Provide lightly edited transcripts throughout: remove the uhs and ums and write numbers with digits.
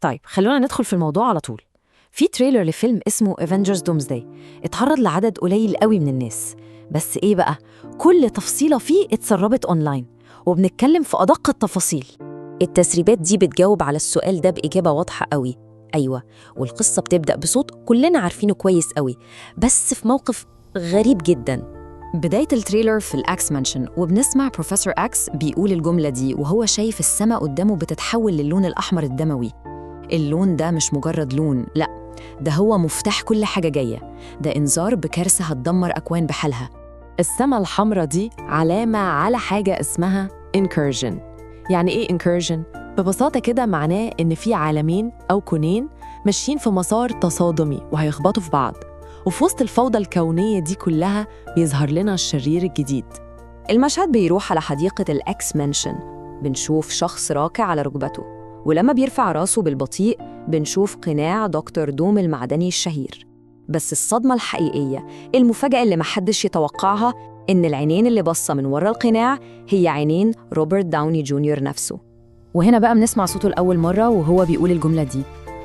طيب، خلونا ندخل في الموضوع على طول. في trailer لفيلم اسمه Avengers Doomsday اتعرض لعدد قليل قوي من الناس، بس ايه بقى؟ كل تفصيلة فيه اتسربت اونلاين، وبنتكلم في أدق التفاصيل. التسريبات دي بتجاوب على السؤال ده بإجابة واضحة قوي. أيوة، والقصة بتبدأ بصوت كلنا عارفينه كويس قوي، بس في موقف غريب جدا. بداية ال trailer في ال X Mansion، وبنسمع Professor X بيقول الجملة دي وهو شايف السماء قدامه بتتحول للون الأحمر الدموي. اللون ده مش مجرد لون، لا، ده هو مفتاح كل حاجة جاية. ده إنذار بكارثة هتدمر أكوان بحالها. السما الحمراء دي علامة على حاجة اسمها incursion. يعني إيه incursion؟ ببساطة كده معناه إن في عالمين أو كونين ماشيين في مسار تصادمي وهيخبطوا في بعض، وفي وسط الفوضى الكونية دي كلها بيظهر لنا الشرير الجديد. المشهد بيروح على حديقة ال X Mansion. بنشوف شخص راكع على ركبته، ولما بيرفع راسه بالبطيء بنشوف قناع دكتور دوم المعدني الشهير. بس الصدمة الحقيقية، المفاجأة اللي محدش يتوقعها، إن العينين اللي باصة من ورا القناع هي عينين روبرت داوني جونيور نفسه. وهنا بقى بنسمع صوته لأول مرة وهو بيقول الجملة دي.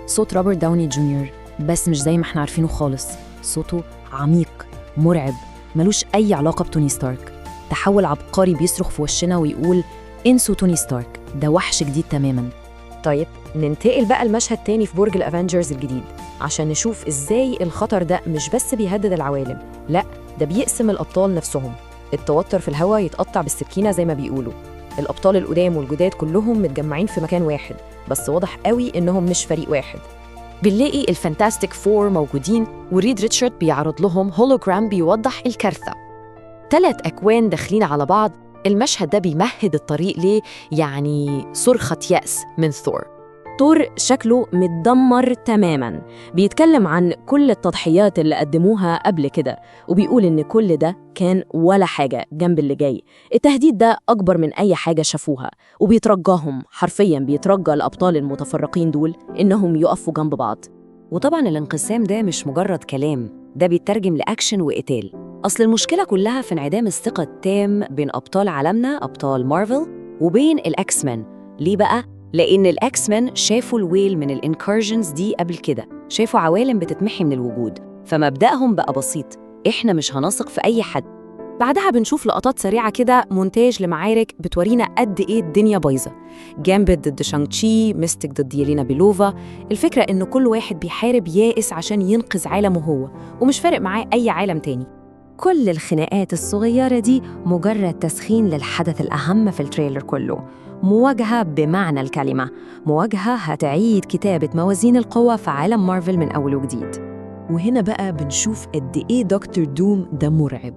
صوت روبرت داوني جونيور، بس مش زي ما احنا عارفينه خالص. صوته عميق، مرعب، ملوش أي علاقة بتوني ستارك. تحول عبقري بيصرخ في وشنا ويقول: انسوا توني ستارك، ده وحش جديد تماما. طيب، ننتقل بقى لمشهد تاني في برج ال Avengers الجديد عشان نشوف ازاي الخطر ده مش بس بيهدد العوالم، لا، ده بيقسم الأبطال نفسهم. التوتر في الهواء يتقطع بالسكينة زي ما بيقولوا. الأبطال القدام والجداد كلهم متجمعين في مكان واحد، بس واضح قوي إنهم مش فريق واحد. بنلاقي ال Fantastic Four موجودين، وريد ريتشارد بيعرض لهم هولوجرام بيوضح الكارثة. ثلاث أكوان داخلين على بعض. المشهد ده بيمهد الطريق ليه يعني صرخة يأس من ثور. ثور شكله متدمر تماما، بيتكلم عن كل التضحيات اللي قدموها قبل كده، وبيقول إن كل ده كان ولا حاجة جنب اللي جاي. التهديد ده أكبر من أي حاجة شافوها، وبيترجاهم حرفيا، بيترجى الأبطال المتفرقين دول إنهم يقفوا جنب بعض. وطبعا الانقسام ده مش مجرد كلام، ده بيترجم لأكشن وقتال. أصل المشكلة كلها في انعدام الثقة التام بين أبطال عالمنا، أبطال مارفل، وبين ال X-Men. ليه بقى؟ لأن ال X-Men شافوا الويل من ال incursions دي قبل كده، شافوا عوالم بتتمحي من الوجود، فمبدأهم بقى بسيط: إحنا مش هنثق في أي حد. بعدها بنشوف لقطات سريعة كده، مونتاج لمعارك بتورينا قد إيه الدنيا بايظة. جامبت ضد شانغ تشي، ميستيك ضد يلينا بيلوفا. الفكرة إن كل واحد بيحارب يائس عشان ينقذ عالمه هو، ومش فارق معاه أي عالم تاني. كل الخناقات الصغيرة دي مجرد تسخين للحدث الأهم في ال trailer كله، مواجهة بمعنى الكلمة، مواجهة هتعيد كتابة موازين القوى في عالم مارفل من أول وجديد. وهنا بقى بنشوف قد إيه دكتور دوم ده مرعب.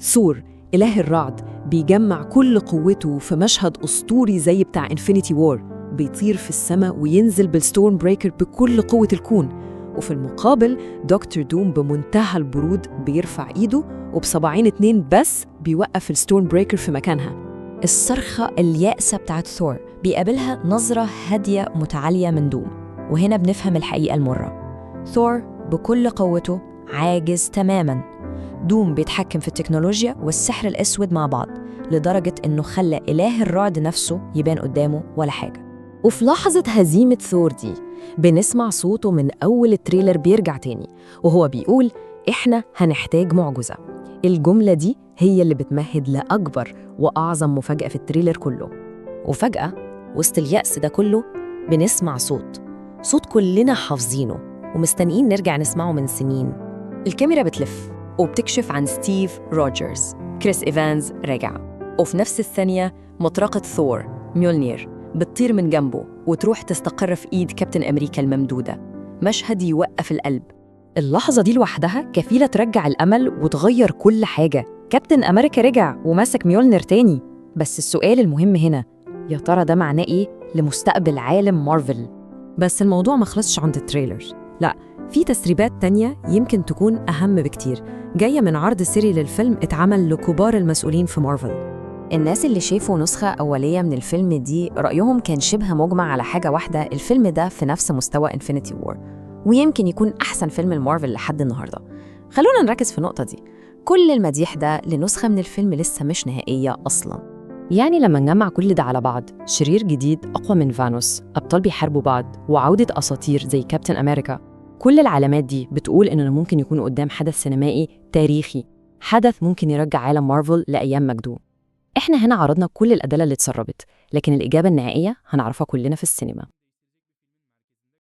ثور إله الرعد بيجمع كل قوته في مشهد أسطوري زي بتاع Infinity War، بيطير في السماء وينزل بال Stormbreaker بكل قوة الكون. وفي المقابل دكتور دوم بمنتهى البرود بيرفع إيده وبصباعين اتنين بس بيوقف ال Stormbreaker في مكانها. الصرخة اليائسة بتاعت ثور بيقابلها نظرة هادية متعالية من دوم، وهنا بنفهم الحقيقة المرة: ثور بكل قوته عاجز تماما. دوم بيتحكم في التكنولوجيا والسحر الأسود مع بعض، لدرجة إنه خلى إله الرعد نفسه يبان قدامه ولا حاجة. وفي لحظة هزيمة ثور دي بنسمع صوته من أول ال trailer بيرجع تاني وهو بيقول: إحنا هنحتاج معجزة. الجملة دي هي اللي بتمهد لأكبر وأعظم مفاجأة في ال trailer كله. وفجأة وسط اليأس ده كله بنسمع صوت، صوت كلنا حافظينه ومستنيين نرجع نسمعه من سنين. الكاميرا بتلف وبتكشف عن ستيف روجرز، كريس إيفانز راجع، وفي نفس الثانية مطرقة ثور ميولنير بتطير من جنبه وتروح تستقر في إيد كابتن أمريكا الممدودة. مشهد يوقف القلب. اللحظة دي لوحدها كفيلة ترجع الأمل وتغير كل حاجة. كابتن أمريكا رجع ومسك ميولنر تاني. بس السؤال المهم هنا، يا ترى ده معناه إيه لمستقبل عالم مارفل؟ بس الموضوع ما خلصش عند ال trailer، لا، في تسريبات تانية يمكن تكون أهم بكتير، جاية من عرض سري للفيلم اتعمل لكبار المسؤولين في مارفل. الناس اللي شافوا نسخة أولية من الفيلم دي رأيهم كان شبه مجمع على حاجة واحدة: الفيلم ده في نفس مستوى Infinity War، ويمكن يكون أحسن فيلم المارفل لحد النهاردة. خلونا نركز في النقطة دي. كل المديح ده لنسخة من الفيلم لسه مش نهائية أصلاً. يعني لما نجمع كل ده على بعض، شرير جديد أقوى من فانوس، أبطال بيحاربوا بعض، وعودة أساطير زي كابتن أمريكا، كل العلامات دي بتقول إننا ممكن يكون قدام حدث سينمائي تاريخي، حدث ممكن يرجع عالم مارفل لأيام مجده. إحنا هنا عرضنا كل الأدلة اللي اتسربت، لكن الإجابة النهائية هنعرفها كلنا في السينما.